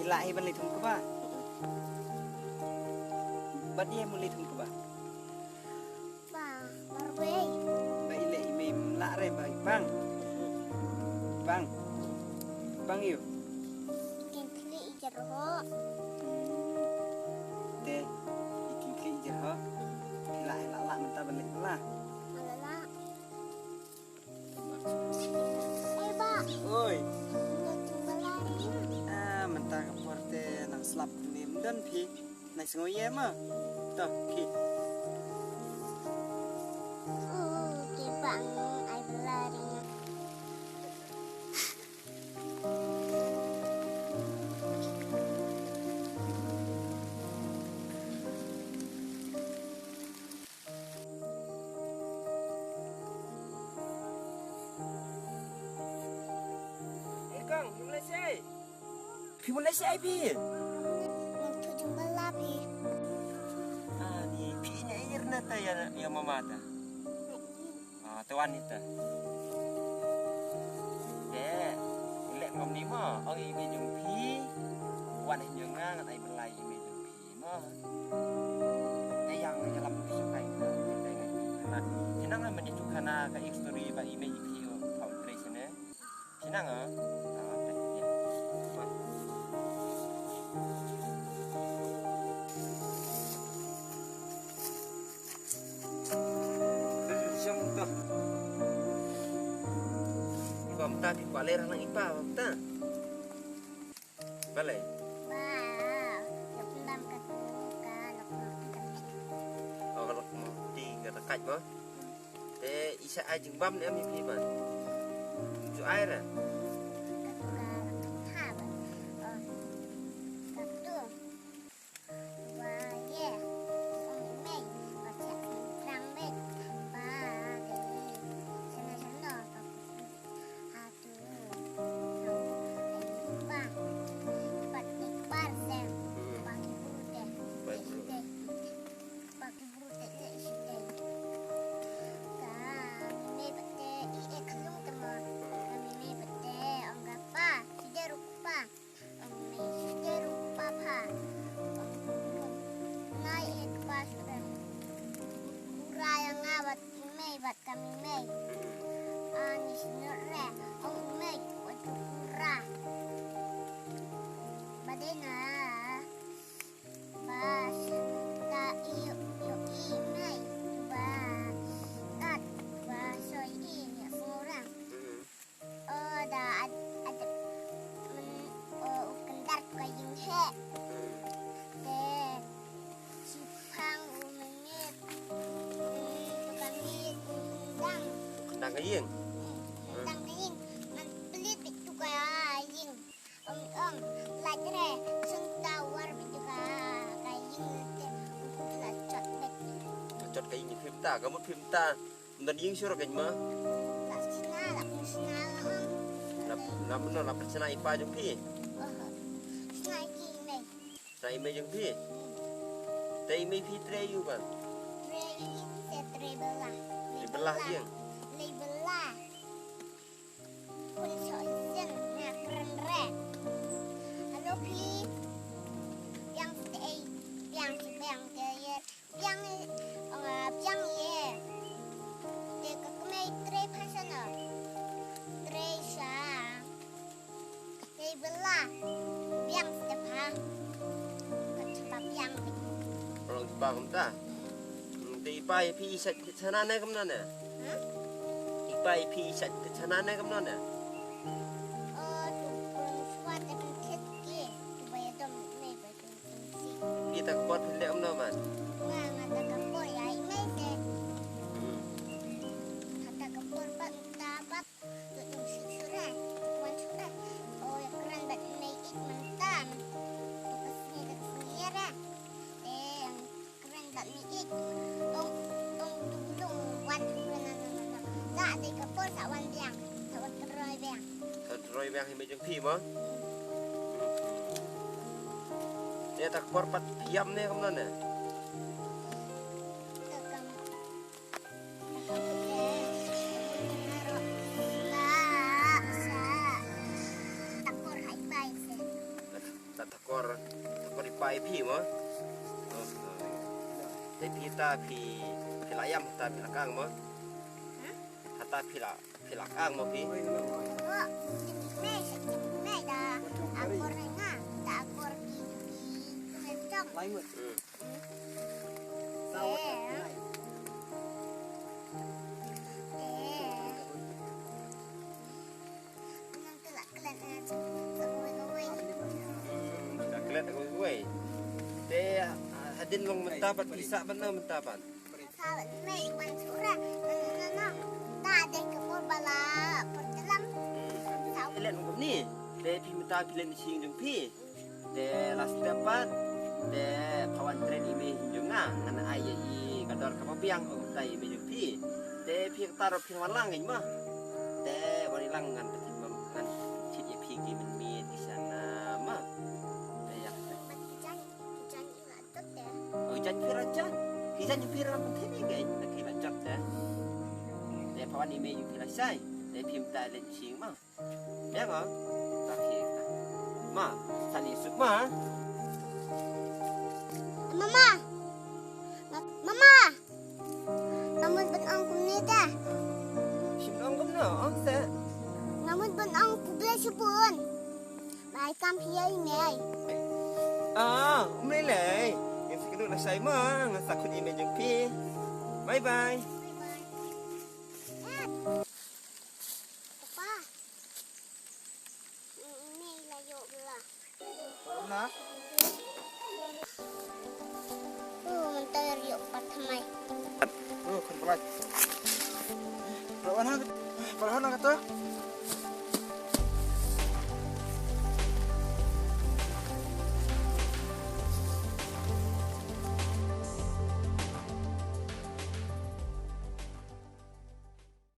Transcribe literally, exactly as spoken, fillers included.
Lah hi ban leit thung kba. Bad ïa mu leit thung kba. Ba, marwei. Ba i leh i mei mlak re ba i pang. Pang. Pang ïu. Kin khlieh i jer ho. Te i kin khlieh i jer ho. Lah lah lah mynta ban leit lah. Lah lah. Oi. Ah, mynta ka por te nang slap ni mdan phi. Nang sngew ïa ma. To, phi. Ei kong, phi mlei sei? Phi mlei sei phi? Ngam tu jumpa lah phi. Ah, ni phi nya ir na ta ya, ya mama ta. Ah, tuan ita. Te, lek ngam ni ma, ong i mi jong phi. Wan hin jong nga ngan ai belai i mi jong phi. Mo. Te yang ïalam phi shukai. Te ngan. Khnang man ïa shukai na ka history ba i mei i phi o. Pau tre sene. Khnang ah. Ah, te. Mo. Shong to. Bam ta ki kwale rang i pa bam ta. Balei? Ba, ïa pynbam ka tu ka lok mok ti ka lek. Oh, ka lok mok ti ka lek mo. Te i sa ai jingbam ne em i phi ban. Ju ai ra. Ka tu ka lok ha ba. Oh. Ka tu. Ba ye. Ong i mei. Ba check trang bet. Ba de. Sana sana. Ha. Ka mei. Ani shnur re. Ong mei. Wat tu kura. Badena. Ba. Ta i yu i mei. Ba. Tat. Ba. Soi i. Ya, semua orang. O da ad ad men o u kendar tu ka ïing he. Te shipang u mengit tu ka mit u dang. Dang ka ïing. Dang ka ïing. Man pelit bit tu ka ïing. Ong ong lait re senta war bit tu ka ïing te u la chot bet. Chot ka ïing phim ta ka mut phim ta. Ndan ïing shuh kein ma. La shna la shna la. La la mano la shna i pa jong phi. Shna i mei. Shna i mei jong phi. Te i mei phi trei ïu ban. Trei ïing se trei bela. Trei bela ïing. Trei bela. Kun so ïing na kren re. Hello phi. Yang stay. Yang stay yang stay. Biang, biang ye. Te ka kmie trei pha sha no. Trei sha. Trei bela. Biang te pha. Ka chapa biang te. Orang jubab kumta. Te i pa i phi i sait te chana ne kumna ne. Hmm? I pa i phi i sait te chana ne kumna ne. Oh, tu pun swat te pun khit ki. Tu ba ya dom me ba. Phi ta ka por phi leh kumno man? Nga, nga ta ka por ïa i mei te. Hmm. Nga ta ka por pat mynta pat. Ïoh jong shu shu re. Wan shu re. O ïa kren bad mei ïeit mynta. To ka sngi ka sngi re. Te kren bad mei ïeit. Ong ong tu lung wan shu re na na na na. Sa dei ka por sa wan biang. Sa wan kynroi biang. Sa wan kynroi biang hi mei jong phi mo? Te ta ka por pat phi ïam ne kumno ne? Ta ka por hai pai se. Ta ta Ai phi mo? Te phi ta phi, phi la ïam ta phi la kang mo? Hata phi la, phi la kang mo phi? Ka klet ka wei. Te hadien long mynta pat pisa pat na mynta pat. Klet long ni. Te phi mynta phi len sing jong phi. Te last step pat. Te phawan tren email jong nga ngan ai ïa i ka dor kaba biang ong ta email jong phi. Te phi kata rop phi wan lang ngan ma. Te wan lang ngan phi ngan chit ïa phi ki mynmiet ki sana ma. Te ïa. Oh, jan phi ra jan. Ki jan phi ra phi ni ke na ki la jat te. Te phawan email jong phi la sai. Te phi mynta len sing ma. Ïa nga. Ta ki ta. Ma, sani suk ma. Mama. Ma- Mama. Nga mut ban ong kumne te. Shim ong kumne ong se. Nga mut ban ong khublei shibun. Bye kam phi ïa i mei. Ah, um lei lei. Ngan sa kynduh lashai ma, ngan sa khut i mei jong phi. Bye bye. Papa. Ni la ïoh bla. Na? Oh, mynta ïoh pat thymmai. Oh, khun palat. Palat na, palat na kata.